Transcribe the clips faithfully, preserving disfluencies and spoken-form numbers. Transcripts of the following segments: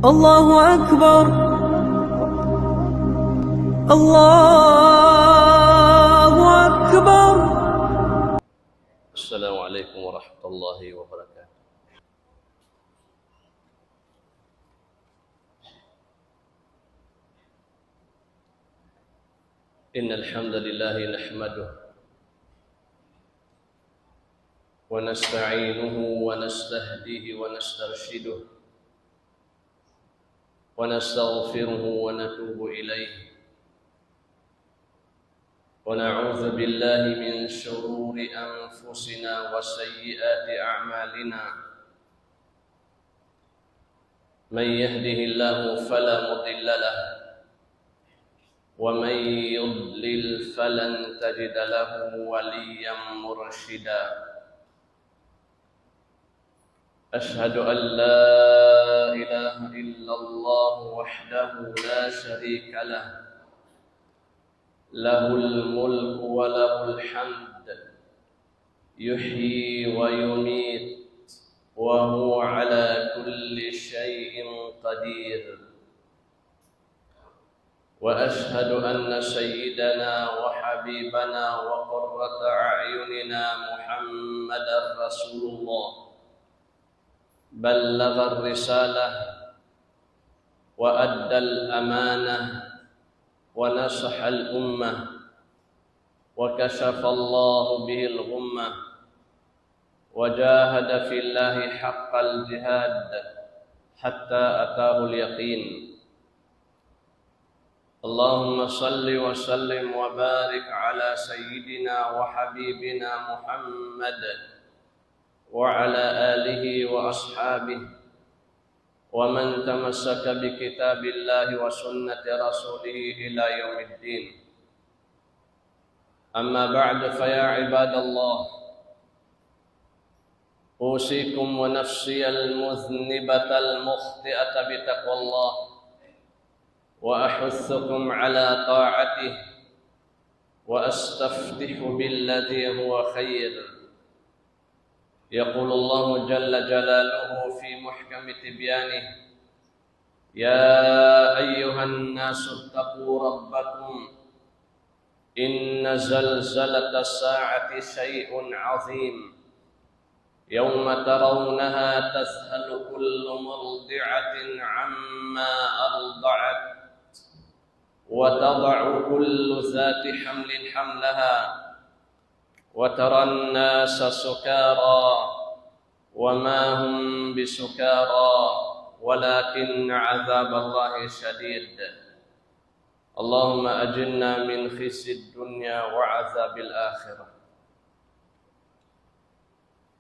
الله أكبر. الله أكبر. السلام عليكم ورحمة الله وبركاته. إن الحمد لله نحمده ونستعينه ونستهديه ونسترشده ونستغفره ونتوب إليه، ونعوذ بالله من شرور أنفسنا وسيئات أعمالنا. من يهده الله فلا مضل له، ومن يضلل فلن تجد له وليا مرشدا. أشهد أن لا إله إلا الله وحده لا شريك له، له الملك وله الحمد، يحيي ويميت، وهو على كل شيء قدير. وأشهد أن سيدنا وحبيبنا وقرة أعيننا محمدا رسول الله، بلغ الرسالة وأدى الأمانة ونصح الأمة وكشف الله به الغمة وجاهد في الله حق الجهاد حتى أتاه اليقين. اللهم صل وسلم وبارك على سيدنا وحبيبنا محمد وعلى آله وأصحابه ومن تمسك بكتاب الله وسنة رسوله إلى يوم الدين. أما بعد، فيا عباد الله، أوصيكم ونفسي المذنبة المخطئة بتقوى الله، وأحثكم على طاعته، وأستفتح بالذي هو خير. يقول الله جل جلاله في محكم تبيانه: يا أيها الناس اتقوا ربكم إن زلزلة الساعة شيء عظيم، يوم ترونها تذهل كل مرضعة عما أرضعت وتضع كل ذات حمل حملها وترى الناس سكارى وما هم بسكارى ولكن عذاب الله شديد. اللهم أجرنا من خزي الدنيا وعذاب الآخرة.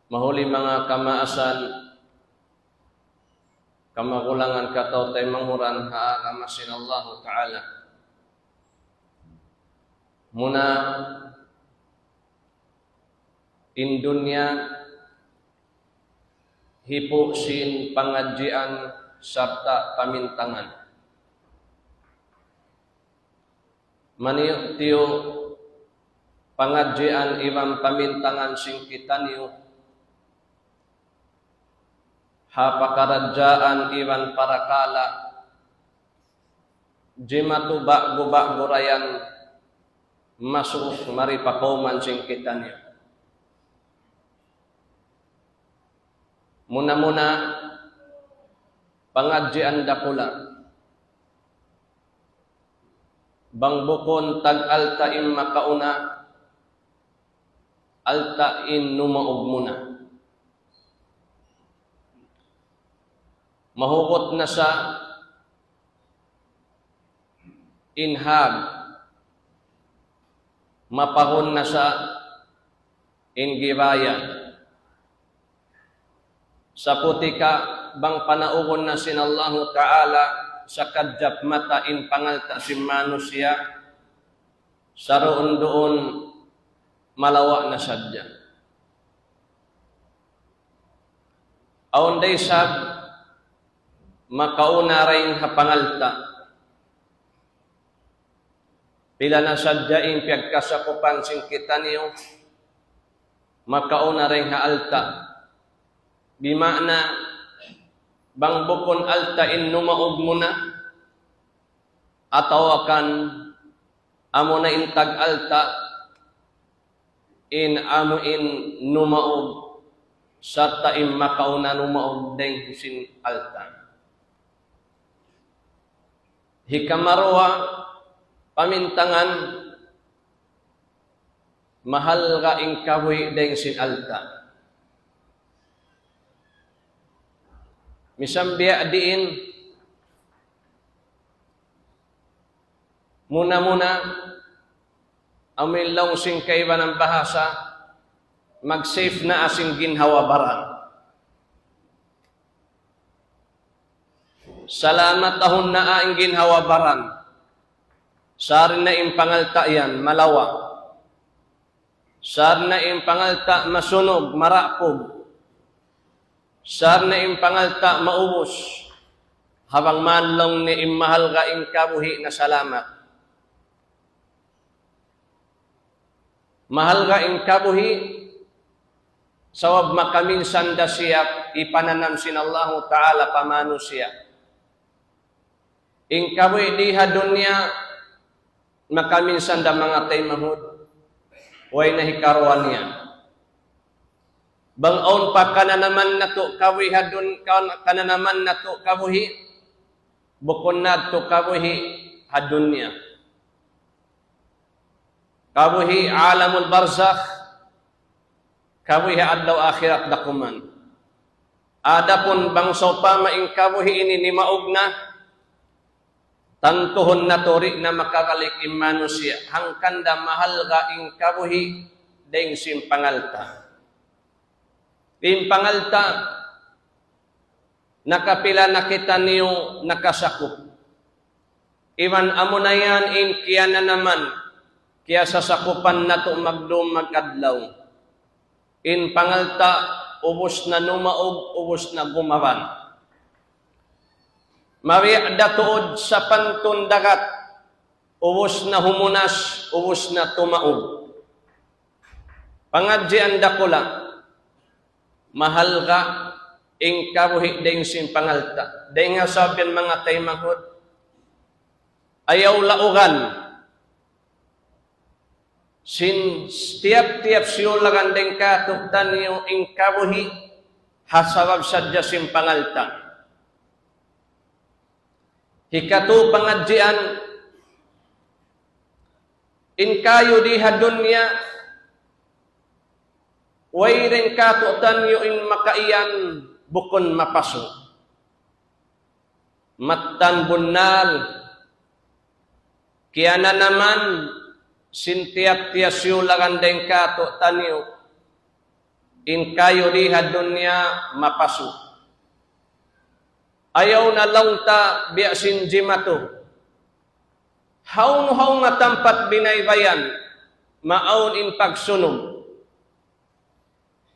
Mahuli manga kamaasan, kamagulangan, kataw-taymanghuran ha agama sin Allahu Ta'ala. Muna, in dunya hipu' sin pangadjian sarta' pamintangan. Maniyu-tiyu' pangadjian iban pamintangan sin kitaniyu ha pakaradjaan iban parakala' jimatu ba'gu-ba'gu dayn masuuk mari pa kawman sin kitaniyu. Muna-muna, pangadjian dakula'. Bang bukun tag alta' in makauna, alta' in numaug muna. Mahugut na sa in hag, mapahun na sa in gibaya. Saputika bang panaugun na sin Allahu Ta'ala sakadjap mata in pangalta' sin manusiya', saruun-duun malawa' na sadja. Awn da isab makauna dayn ha pangalta'. Pila na sadja in piyagkasakupan sin kitaniyu makauna dayn ha alta'. Bima'na, Bang bukun alta' in numaug muna, atawa kan amuna in tag-alta', in amu in numaug, sarta' in makauna numaug dayng sin alta'. Hikaruwa, pamintangan, mahalga' in kabuhi' dayng sin alta'. Misan biya' diin, muna-muna, amu in laung sin kaibanan bahasa, mag-save na sin ginhawa-baran. Salamatahun na in ginhawa-baran. Sari na in pangalta' yan, malawa'. Sari na in pangalta' masunug, marapug. Sari na in pangalta' maubus. Habang manlung ni in mahalga' in kabuhi' na salamat. Mahalga' in kabuhi', sabab makaminsan da siya ipananam sin Allahu Ta'ala pa manusiya'. In kabuhi' di ha dunya, makaminsan da manga taymanghud, way na hikaruwa niya. Bang awn pa kananaman natu' kabuhi' ha dun-, kan-, kananaman natu' kabuhi', bukun na yadtu kabuhi' ha dunya. Kabuhi' alamul barzakh, kabuhi' adlaw akhirat da kuman. Adapun bang sawpama in kabuhi' ini nimaug na, tantuhun natu' di' na makabalik in manusiya', hangkan da mahalga' in kabuhi' dayng sin pangalta'. In pangalta', nakapila na kitaniyu nakasakup. Iban amuna yan in kiyananaman, kiyasasakupan natu' magdum mag-adlaw. In pangalta', ubus na numaug, ubus na gumaban. Mabiya' da tuud sapantun dagat, ubus na humunas, ubus na tumaug. Pangadjian dakula', mahalga' in kabuhi' dayng sin pangalta'. Dayng ha sabab yan manga taymanghud, ayaw laugan sin tiyap-tiyap siyulagan dayng kātu'niyu in kabuhi' ha sabab sadja sin pangalta'. Hikatu pangadjian, in kayu di ha dunya, way dayng kātu'niyu in makaiyan bukun mapasu'. Mattan bunnal, kiyananaman sin tiyap-tiyap siyulagan dayng kātu'niyu, in kayu di ha dunya mapasu'. Ayaw na laung ta biya' sin jimatu. Hawnu-hawnu nga tampat binaybayan, maawn in pagsunug.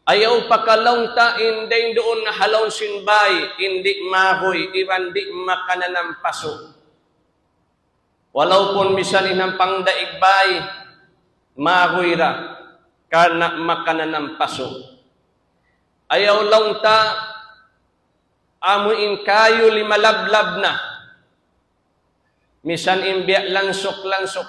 Ayaw pa ka laung ta in dayng duun na ha lawm sin bay, in di' maguy, iban di' makananam pasu'. Walaupun misan in hangpang daig bay, maguy ra, karna' makananam pasu'. Ayaw laung ta, amu in kayu limalablab na. Misan in biya' lansuk-lansuk.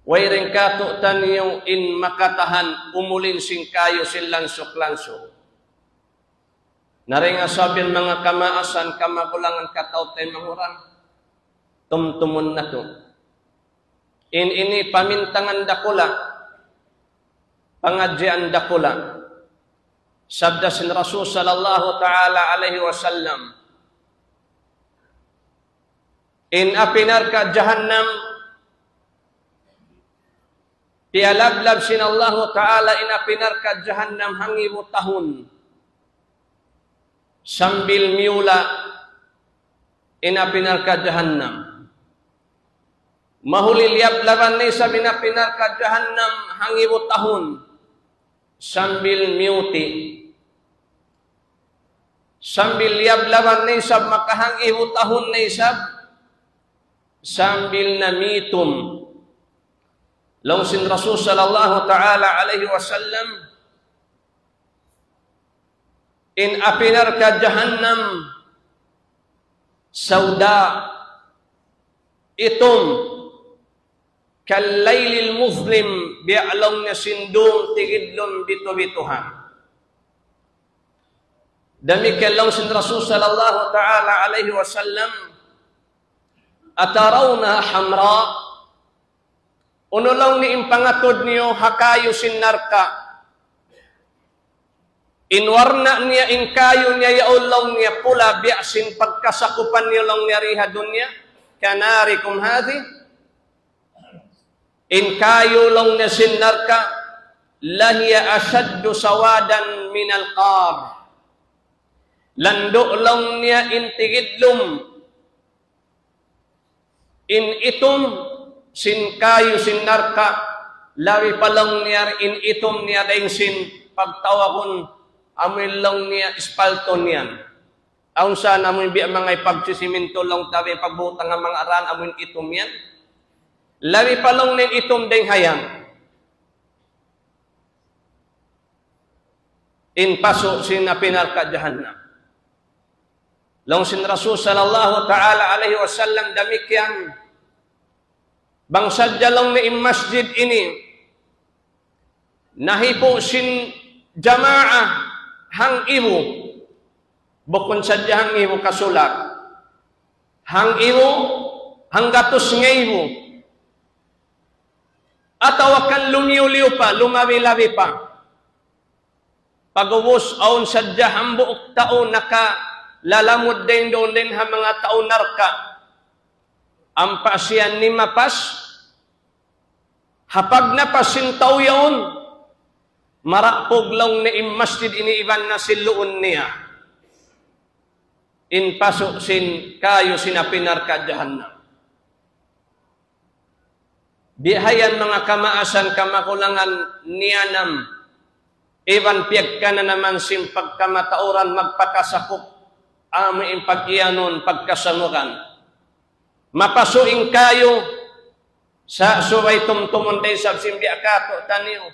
Way dayng kātu'niyu in makatahan umulin sin kayu sin lansuk-lansuk. Na dayng ha sabab yan manga kamaasan, kamagulangan, kataw-taymanghuran. Tumtumun natu'. In ini pamintangan dakula', pangadjian dakula'. Sabda sin Rasul sallallahu ta'ala alayhi wasallam, in api narka' jahannam, piyalablab sin Allahu ta'ala in api narka' jahannam hangibu tahun. Sambil miyula' in api narka' jahannam. Mahuli liyablaban na isab in api narka' jahannam hangibu tahun. Sambil miyuti'. Sambil liyablaban na isab makahangibu tahun na isab. Sambil namitum. Laung sin Rasul sallallahu ta'ala alayhi wasallam, In api narka' jahannam, sawda, itum, كالليل المظلم, biya' laung niya sin dum tigidlum bitu-bituhan. Damikkiyan laung sin Rasul sallallahu ta'ala alayhi wasallam, أترونها حمراء؟ Unu laung niya in pangatud niyu ha kayu sin narka'? In warna' niya, in kayu niya yaun laung niya pula biya' sin pagkasakupan niyu laung niya di ha dunya. كناركم هذه. In kayu laung niya sin narka', لهي أشد سوادا من القار. Landu' laung niya in tigidlum, in itum sin kayu sin narka', labi pa laung niya in itum niya dayn sin pagtawagun amuin laung niya ispalto niyan. Awn sa amuin biya' manga ipagsisiminto laung ta biya' pagbutang ha manga aran amuin itum yan. Labi pa laung niya itum dayn ha yan. In pasu' sin api narka' jahannam. Laung sin Rasul sallallahu ta'ala alayhi wasallam damikkiyan. Bang sadja laung niya in masjid ini nahipu' sin jamaa hangibu, bukun sadja hangibu kasulat. Hangibu, hanggatus ngibu. Atawa kan lumiyu-liyu pa, lumabi-labi pa. Pag'ubus awn sadja hambuuk tau nakalalamud dayn duun dayn ha manga tau narka'. Ampa siya nimapas, ha pagnapas sin tau yaun, marapug laung niya in masjid ini iban na sin luun niya. In pasu' sin kayu sin api narka' jahannam. Bihayan manga kamaasan kamagulangan niyanam, iban piyagkananaman sin pagkamatauran magpakasakup, amu in pag-iyanun pagkasanugan. Mapasu' in kayu, sa' subay tumtumun da isab sin biya' katu' taniyu.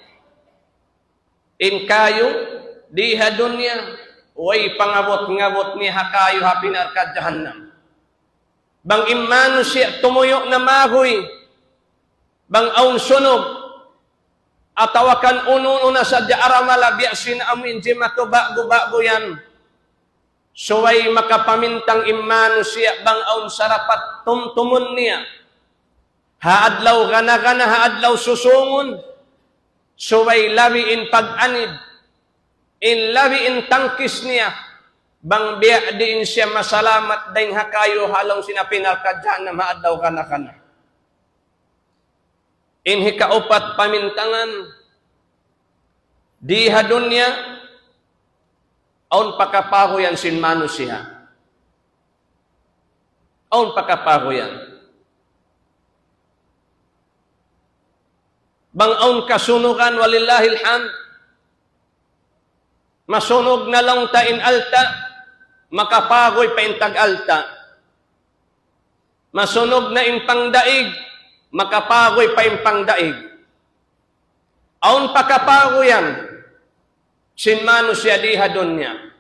In kayu, di ha dunya, way pangabut-ngabut niya ha kayu ha api narka' jahannam. Bang in manusiya' tumuyu' na maguy, bang awn sunug, atawa kan unu-unu na sadja aramala biya' sin amu in jimatu ba'gu-ba'gu yan. Subay makapamintang in manusiya' bang awn sarapat tumtumun niya. Ha adlaw gana-gana, ha adlaw susungun, subay labi in pag-anid, in labi in tangkis niya, bang biya' diin siya masalamat dayn ha kayu ha lawm sin api narka' jahannam ha adlaw gana-gana. In hikaupat pamintangan, di ha dunya, awn pakapaguyan sin manusiya'. Awn pakapaguyan. Bang awn kasunugan, walillahil hamd. Masunug na laung ta in alta', makapaguy pa in tag-alta'. Masunug na in pangdaig, makapaguy pa in pangdaig. Awn pakapaguyan sin manusiya' di ha dunya.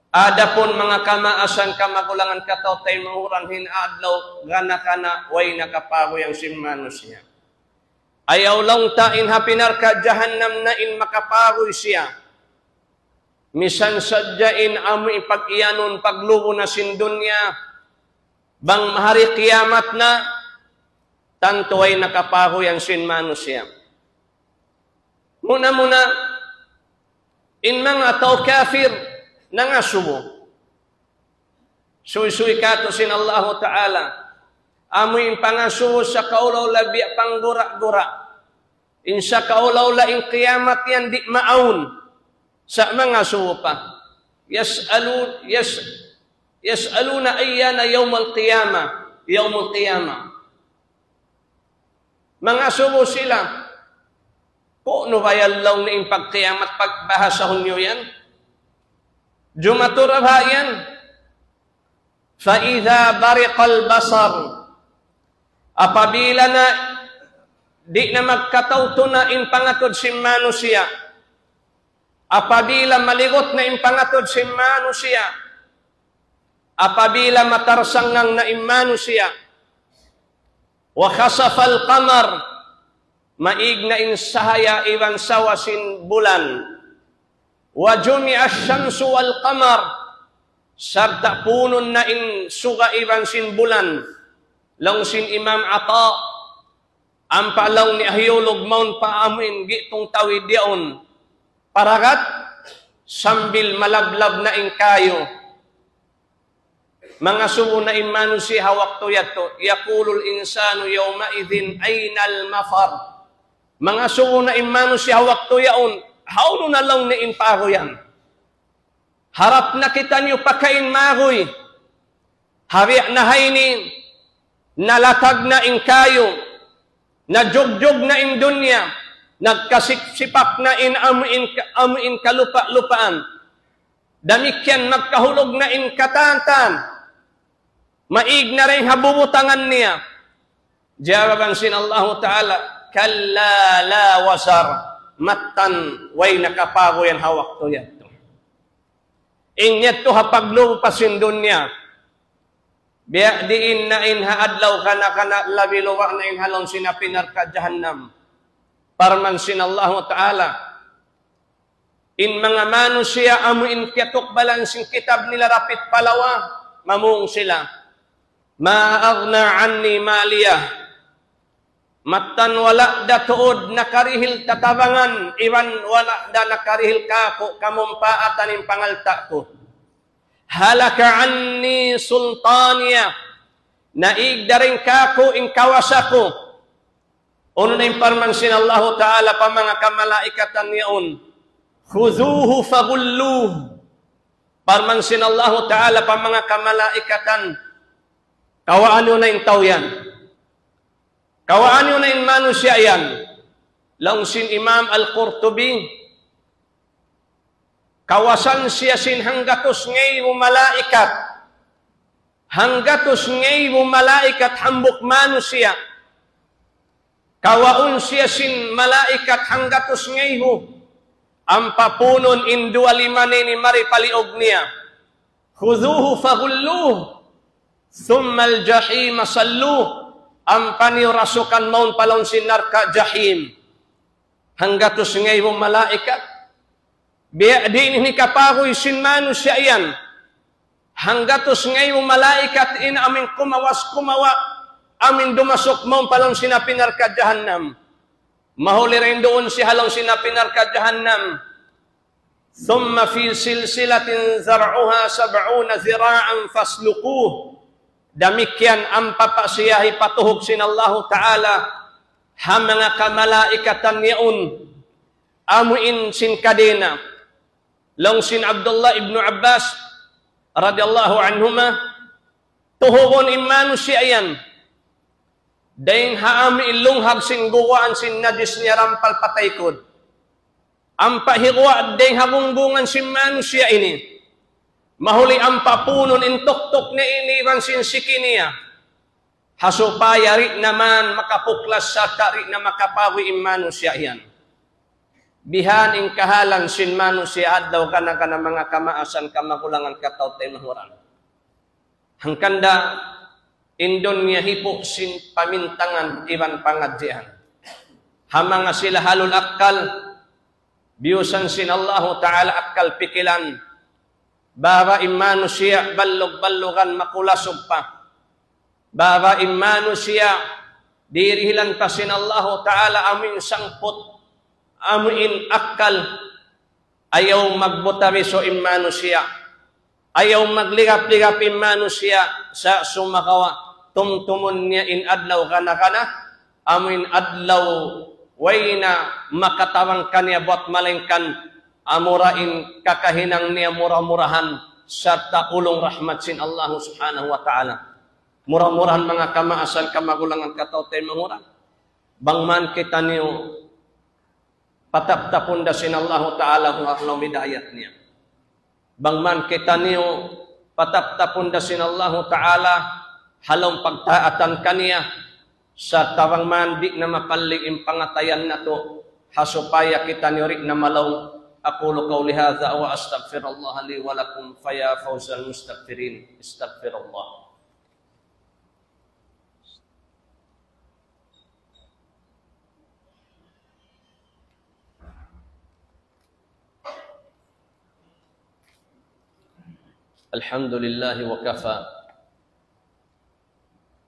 Adapun manga kamaasan kamagulangan kataw-taymanghuran, in adlaw gana-gana way na kapaguyan sin manusiya'. Ayaw laung ta in ha api narka' jahannam na in makapaguy siya. Misan sadja in amu in pag-iyanun paglubu na sin dunya, bang hari kiyamat na, tantu way na kapaguyan sin manusiya'. Muna-muna, in manga tau kafir, nangasubu. Suysuy katu' sin Allahu Ta'ala. Amu in pangasubu sakaula-ula biya' panggura-gura. In sakaula-ula in kiyamat yan di' maawn. Sa' mangasubu pa. يسألون، يس-، يسألون أيان يوم القيامة، يوم القيامة. Mangasubu sila. Ku'nu ba yan laung niya in pagkiyamat, pagbahasahun niyu yan? Jumatu ra ba yan? فإذا برق البصر. Apabila na di' na magkataw-tuna in pangatud sin manusiya'. Apabila maligut na in pangatud sin manusiya', apabila matarsangang na in manusiya', وخسف القمر, maig na in sahaya iban sawa sin bulan, وجمع الشمس والقمر, sarta' punun na in suga iban sin bulan, laung sin Imam Ata, ampa laung niya hiyulug mawn pa amuin gitung tawid yaun, paragat, sambil malablab na in kayu. Mangasubu na in manusiya' ha waktu yadtu, يقول الإنسان يومئذ أين المفر. Mangasubu na in manusiya' ha waktu yaun, hawnu na laung niya in paguyan. Harap na kitaniyu pakain maguy. Hawi' na ha ini, nalatag na in kayu, najugjug na in dunya, nagkasiksipak na in amuin, amuin kalupa-lupaan. Damikkiyan magkahulug na in katan-katan. Maig na dayn ha bubutangan niya. Jawaban sin Allahu Ta'ala, كلا لا وزر. Mattan way na kapaguyan ha waktu yadtu. In yadtu ha paglupa sin dunya. Biya' diin na in ha adlaw kana-kana labi luwa' na in ha lawm sin api narka' jahannam. Parman sin Allahu Ta'ala, in manga manusiya' amu in kiyatukbalan sin kitab nila dapit pa lawa, mamung sila, ما أغنى عني ماليه. Mattan wala' da tuud nakarihil tatabangan, iban wala' da nakarihil kāku' kamumpaatan in pangalta' ku. هلك عني سلطانيه. Naig da dayn kāku' in kawasa ku. Unu na in parman sin Allahu Ta'ala pa manga kamalaikatan yaun? خذوه فغلوه. Parman sin Allahu Ta'ala pa manga kamalaikatan, kawaa niyu na in tau yan. Kawaa niyu na in manusiya' yan. Laung sin Imam Al-Qurtubi, kawasan siya sin hanggatus ngaibu malaikat. Hanggatus ngaibu malaikat hambuuk manusiya'. Kawaun siya sin malaikat hanggatus ngaibu. Ampa punun in duwa lima ini mari pa liug niya. خذوه فغلوه ثم الجحيم صلوه. Ampa niyu rasukan mawn pa lawm sin narka' jahim. Hanggatus ngaibu malaikat. Biya' diin in hikapaguy sin manusiya' yan. Hanggatus ngaibu malaikat in amuin kumawas-kumawa', amuin dumasuk mawn pa lawm sin api narka' jahannam. Mahuli dayn duun siya ha lawm sin api narka' jahannam. ثم في سلسلة ذرعها سبعون ذراعا فاسلكوه. Damikkiyan ampa pa siya hipatuhug sin Allahu Ta'ala ha manga kamalaikatan yaun, amuin sin kadena. Laung sin Abdullah ibnu Abbas radiyallahu anhuma, tuhugun in manusiya' yan dayn ha amuin lunghag sin guwaan sin najis niya rampal pa taykud. Ampa higuwa' dayn ha gunggungan sin manusiya' ini. Mahuli ampa punun in tuktuk niya ini iban sin siki niya. Ha supaya di' na man makapuklas sarta' di' na makapawi' in manusiya' yan. Bihan in kahalan sin manusiya' adlaw kana-kana manga kamaasan kamagulangan kataw-taymanghuran. Hangkan da in dunya hipu' sin pamintangan iban pangadjian. Ha manga sila halul akkal, biyusan sin Allahu Ta'ala akkal pikilan, baba in manusiya' ballug-ballugan makulasug pa. Baba in manusiya' dirihilan pa sin Allahu Ta'ala amuin sangput, amuin akkal, ayaw magbutabisu in manusiya'. Ayaw magligap-ligap in manusiya' sa' sumagawa' tumtumun niya in adlaw kana-kana, amuin adlaw way na makatabang kaniya buwat malaingkan amura in kakahinang niya mura-murahan sarta' ulung rahmat sin Allahu Subhanahu wa Ta'ala. Mura-murahan manga kamaasan kamagulangan kataw-taymanghuran. Bang man kitaniyu pataptapun da sin Allahu Ta'ala ha lawm hidayat niya. Bang man kitaniyu pataptapun da sin Allahu Ta'ala ha lawm pagtaatan kaniya, sarta' bang man di' na mapalli' in pangatayan natu', ha supaya kitaniyu di' na malaung أقول قولي هذا وأستغفر الله لي ولكم، فيا فوز المستغفرين. استغفر الله. الحمد لله وكفى،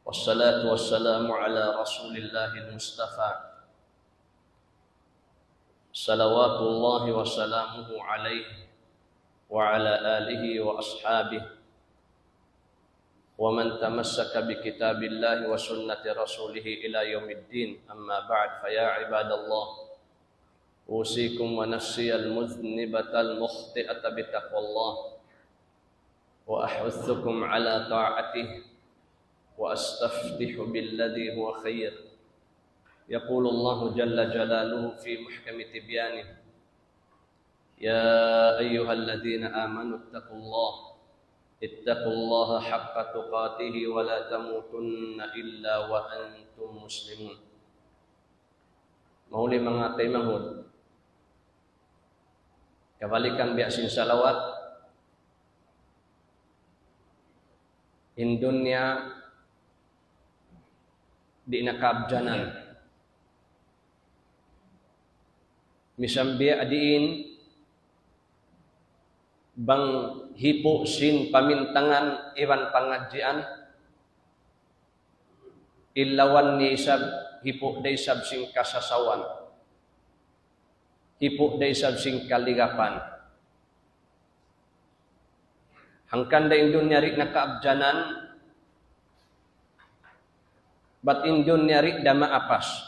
والصلاة والسلام على رسول الله المصطفى، صلوات الله وسلامه عليه وعلى آله وأصحابه ومن تمسك بكتاب الله وسنة رسوله إلى يوم الدين. أما بعد، فيا عباد الله، أوصيكم ونفسي المذنبة المخطئة بتقوى الله، وأحثكم على طاعته، وأستفتح بالذي هو خير. يقول الله جل جلاله في محكم تبيانه: يا أيها الذين آمنوا اتقوا الله، اتقوا الله حق تقاته ولا تموتن إلا وأنتم مسلمون. Mahuli manga taymanghud, kabalikan biya' sin salawat, in dunya di' na kaabjanan. Misan biya' diin bang hipu' sin pamintangan iban pangadjian, in lawan niya isab hipu' da isab sin kasasawan, hipu' da isab sin kaligapan. Hangkan da in dunya di' na kaabjanan, bat in dunya di' da maapas.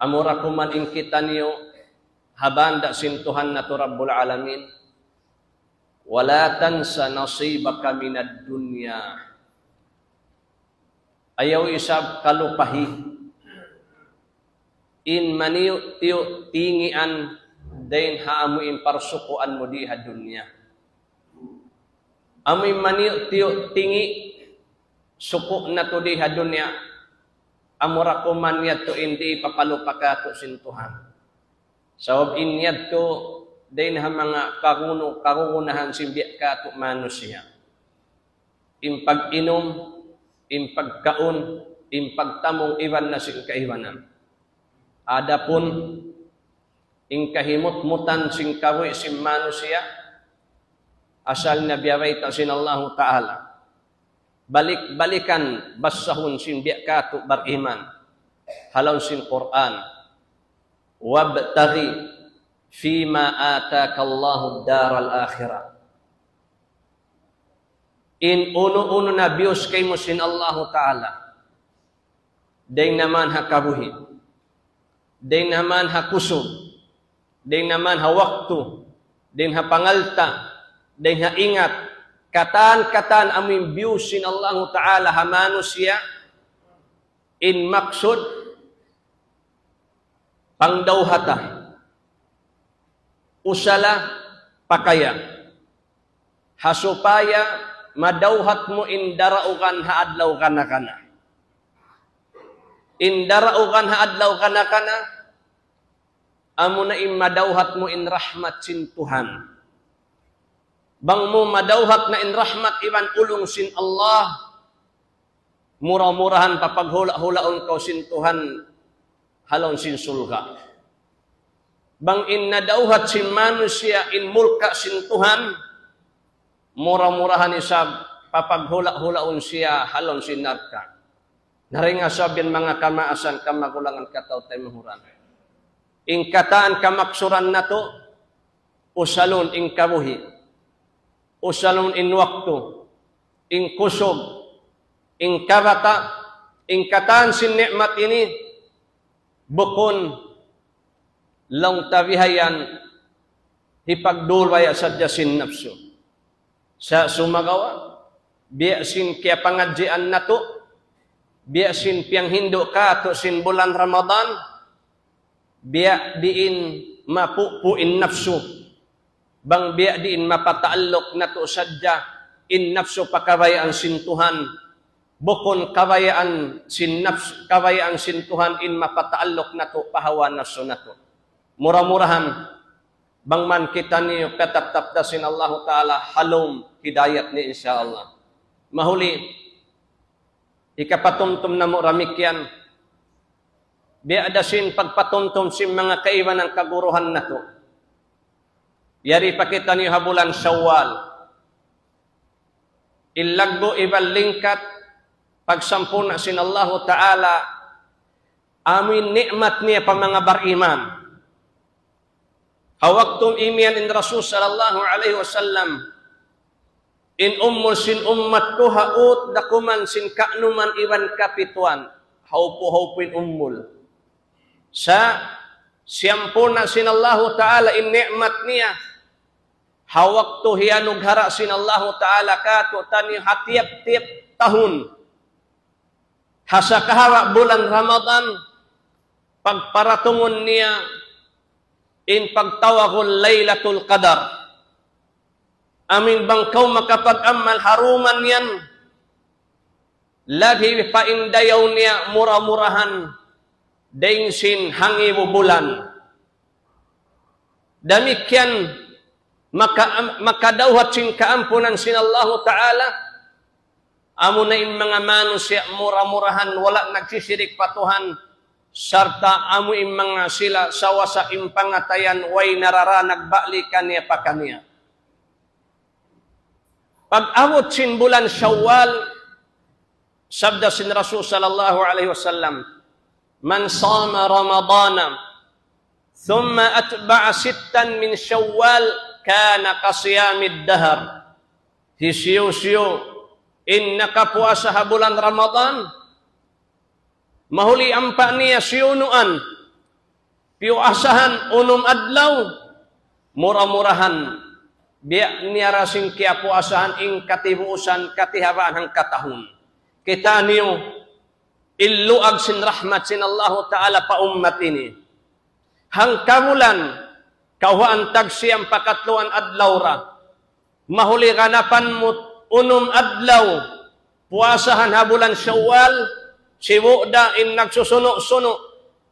Amura kuman in kitaniyu ha banda' sin Tuhan natu' Rabbul Alamin, ولا تنس نصيبك من الدنيا. Ayaw isab kalupahi in maniyu'-tiyu' tingian dayn ha amu in parsukuan mu di ha dunya. Amu in maniyu'-tiyu' tingi suku' natu' di ha dunya, amura kuman yadtu in di' papalupa katu' sin Tuhan. Sabab in yadtu dayn ha manga kagunu-, kagunahan sin biya' katu' manusiya'. In pag-inum, in pagkaun, in pagtamung iban na sin kaibanan. Adapun in kahimutmutan sin kabuhi' sin manusiya', asal na biyabayta' sin Allahu Ta'ala. Balik-balikan basahun sin biya' katu' bariman. Ha lawm sin Qur'an. وابتغ فيما آتاك الله الدار الآخرة. In unu-unu na biyus kaymu sin Allahu Ta'ala, dayn na man ha kabuhi', dayn na man ha kusug, dayn na man ha waktu, dayn ha pangalta', dayn ha ingat, katan-katan amu in biyus sin Allahu Ta'ala ha manusiya', in maksud pangdawhata, usala, pakaya. Ha supaya madawhat mu in daraugan ha adlaw kana-kana. In daraugan ha adlaw kana-kana, amuna in madawhat mu in rahmat sin Tuhan. Bang mu madawhat na in rahmat iban ulung sin Allah, mura-murahan papaghula'-hulaun kaw sin Tuhan ha lawm sin surga'. Bang in nadawhat sin manusiya' in murka' sin Tuhan, mura-murahan isab papaghula'-hulaun siya ha lawm sin narka'. Na dayn ha sabab yan manga kamaasan, kamagulangan, kataw-taymanghuran. In katan kamaksuran natu', usalun in kabuhi', usalun in waktu, in kusug, in kabata', in katan sin ni'mat ini, bukun laung ta bihayan hipagdulbaya sadja sin napsu. Sa' sumagawa', biya' sin kiyapangadjian natu', biya' sin piyanghindu' katu' sin bulan Ramadan, biya' diin mapupu' in napsu, bang biya' diin mapataalluk natu' sadja in napsu pa kabayaan sin Tuhan, bukun kabayaan sin nafs, kabayaan sin Tuhan in mapataalluk natu' pa hawa napsu natu'. Mura-murahan, bang man kitaniyu katattap da sin Allahu Ta'ala ha lawm hidayat niya, insya Allah. Mahuli, hikapatumtum namu' damikkiyan, biya' da sin pagpatumtum sin manga kaibanan kaguruhan natu'. Yari pa kitaniyu ha bulan Shawwal. In laggu' iban lingkat, pagsampurna' sin Allahu Ta'ala, amu in ni'mat niya pa manga bariman. Ha waktu imiyan in Rasul sallallahu alayhi wasallam, in umul sin ummat ku ha ut dakuman sin kaanuman iban kapituan, haupu-haupu in umul. Sa' siyampurna' sin Allahu Ta'ala in ni'mat niya, ha waktu hiyanughara' sin Allahu Ta'ala kātu'niyu ha tiyap-tiyap tahun. Ha sakahawa' bulan Ramadan, pagparatungun niya in pagtawagun Laylatul Qadar. Amu in bang kaw makapag-amal ha dum yan, labi pa in dayaw niya mura-murahan dayn sin hangibu bulan. Damikkiyan maka-, makadawhat sin kaampunan sin Allahu Ta'ala, amuna in manga manusiya' mura-murahan wala' nagsisirik pa Tuhan, sarta' amu in manga sila sawasa in pangatayan way narara nagbalik kaniya pa kaniya. Pag-abut sin bulan Shawwal, sabda sin Rasul sallallahu alayhi wasallam, من صام رمضان ثم أتبعه ستا من شوال كان كصيام الدهر. Hisiyu-siyu in nakapuasa ha bulan Ramadan, mahuli ampa niya siyunuan, piyuasahan unum adlaw, mura-murahan, biya' niya da sin kiyapuasahan in katibuusan, katihabaan hangkatahun. Kitaniyu, in luag sin rahmat sin Allahu Ta'ala pa ummat ini. Hangkabulan, kawhaan tagsiyam pakatluan adlaw ra. Mahuli ganapan mu unum adlaw, puasahan ha bulan Shawwal, sibu' da in nagsusunu'-sunu',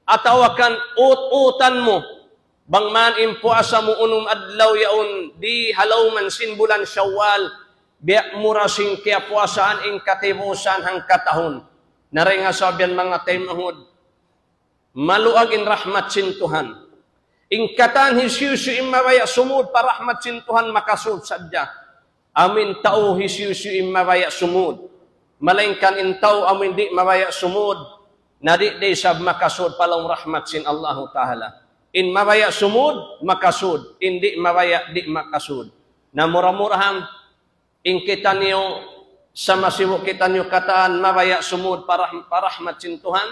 atawa kan ut-utan mu, bang man in puasa mu unum adlaw yaun di ha lawm sin bulan Shawwal, biya' mu da sin kiyapuasahan in katibuusan hangkatahun. Na dayn ha sabab yan manga taymanghud, maluag in rahmat sin Tuhan. In katan hisiyu-siyu in mabaya' sumud pa rahmat sin Tuhan makasud sadja. Amu in tau hisiyu-siyu in mabaya' sumud. Malaingkan in tau amu in di' mabaya' sumud, na di' da isab makasud pa lawm rahmat sin Allahu Ta'ala. In mabaya' sumud, makasud. In di' mabaya', di' makasud. Na mura-murahan, in kitaniyu, sama sibu' kitaniyu katan mabaya' sumud pa rahm-, pa rahmat sin Tuhan,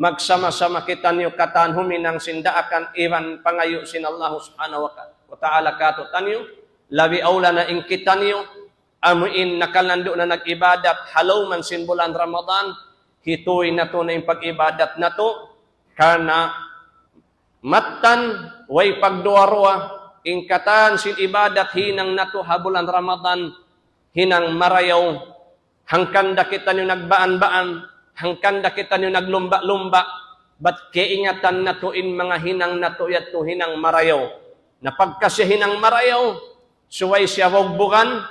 magsama-sama kitaniyu katan huminang sin daakan iban pangayu' sin Allah Subhanahu wa Ta'ala kātu'niyu, labi awla na in kitaniyu, amu in nakalandu' na nag-ibadat ha lawm sin bulan Ramadan, hituy natu' na in pag-ibadat natu', karna' mattan, way pagduwa-ruwa, in katan sin ibadat hinang natu' ha bulan Ramadan, hinang marayaw, hangkan da kitaniyu nagbaan-baan, hangkan da kitaniyu naglumba'-lumba', bat kaingatan natu' in manga hinang natu' yadtu hinang marayaw. Na pagka siya hinang marayaw, subay siya bugbugan,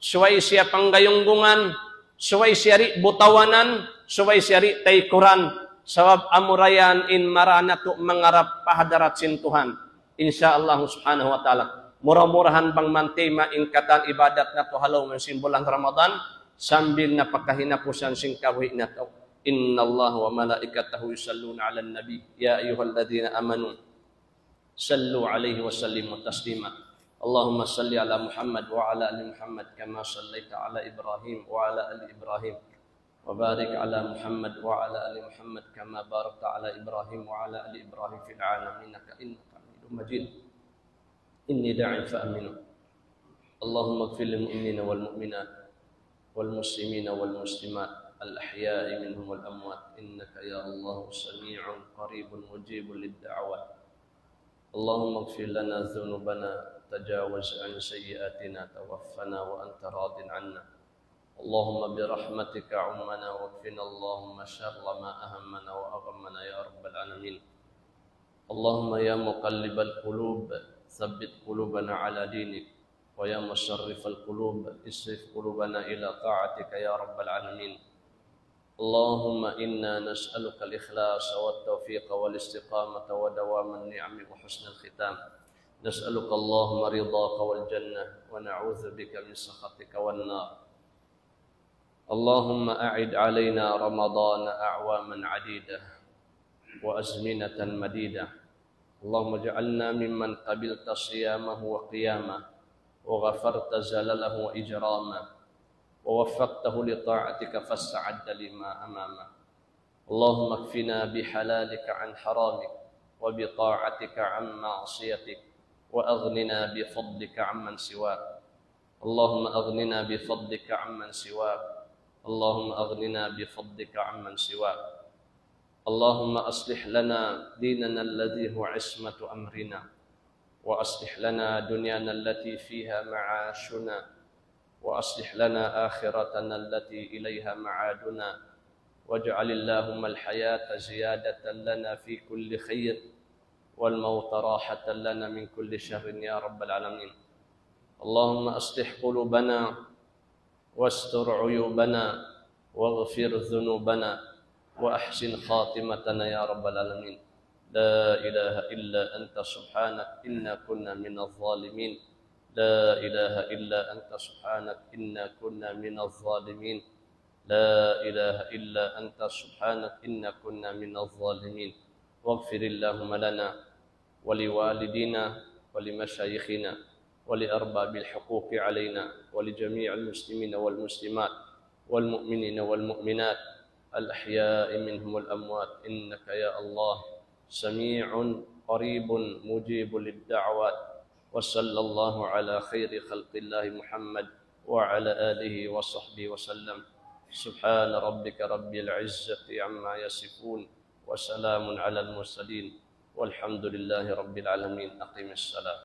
subay siya panggayunggungan, subay siya di' butawanan, subay siya di' taykuran, sabab amura yan in mara natu' mangarap pa hadarat sin Tuhan. Insya Allah Subhanahu wa Ta'ala. Mura-murahan bang man tayma' in katan ibadat natu' ha lawm sin bulan Ramadan, sambil na pa kahinapusan sin kabuhi' natu'. إن الله وملائكته يصلون على النبي يا أيها الذين آمنوا صلوا عليه وسلموا تسليما. اللهم صل على محمد وعلى آل محمد كما صليت على إبراهيم وعلى آل إبراهيم، وبارك على محمد وعلى آل محمد كما باركت على إبراهيم وعلى آل إبراهيم في العالمين إنك حميد مجيد. إني داع فآمنوا. اللهم اغفر للمؤمنين والمؤمنات والمسلمين والمسلمات الأحياء منهم والأموات إنك يا الله سميع قريب مجيب للدعوات. اللهم اغفر لنا ذنوبنا، تجاوز عن سيئاتنا، توفنا وأنت راض عنا. اللهم برحمتك عمنا واكفنا اللهم شر ما أهمنا وأغمنا يا رب العالمين. اللهم يا مقلب القلوب، ثبت قلوبنا على دينك، ويا مصرف القلوب، اصرف قلوبنا إلى طاعتك يا رب العالمين. اللهم إنا نسألك الإخلاص والتوفيق والاستقامة ودوام النعم وحسن الختام. نسألك اللهم رضاك والجنة، ونعوذ بك من سخطك والنار. اللهم أعد علينا رمضان أعواما عديدة وأزمنة مديدة. اللهم اجعلنا ممن قبلت صيامه وقيامه، وغفرت زلله وإجرامه، ووفقته لطاعتك فاستعد لما أمامه. اللهم اكفنا بحلالك عن حرامك، وبطاعتك عن معصيتك، وأغننا بفضلك عمن سواك. اللهم أغننا بفضلك عمن سواك. اللهم أغننا بفضلك عمن سواك. اللهم أصلح لنا ديننا الذي هو عصمة أمرنا، وأصلح لنا دنيانا التي فيها معاشنا، وأصلح لنا آخرتنا التي إليها معادنا، واجعل اللهم الحياة زيادة لنا في كل خير، والموت راحة لنا من كل شر يا رب العالمين. اللهم أصلح قلوبنا، واستر عيوبنا، واغفر ذنوبنا، وأحسن خاتمتنا يا رب العالمين. لا إله إلا أنت سبحانك إنا كنا من الظالمين. لا إله إلا أنت سبحانك إنا كنا من الظالمين. لا إله إلا أنت سبحانك إنا كنا من الظالمين. واغفر اللهم لنا ولوالدينا ولمشايخنا ولأرباب الحقوق علينا ولجميع المسلمين والمسلمات والمؤمنين والمؤمنات الأحياء منهم والأموات، إنك يا الله سميع قريب مجيب للدعوات. وصلى الله على خير خلق الله محمد وعلى آله وصحبه وسلم. سبحان ربك رب العزة عما يصفون، وسلام على المرسلين، والحمد لله رب العالمين. أقم الصلاة.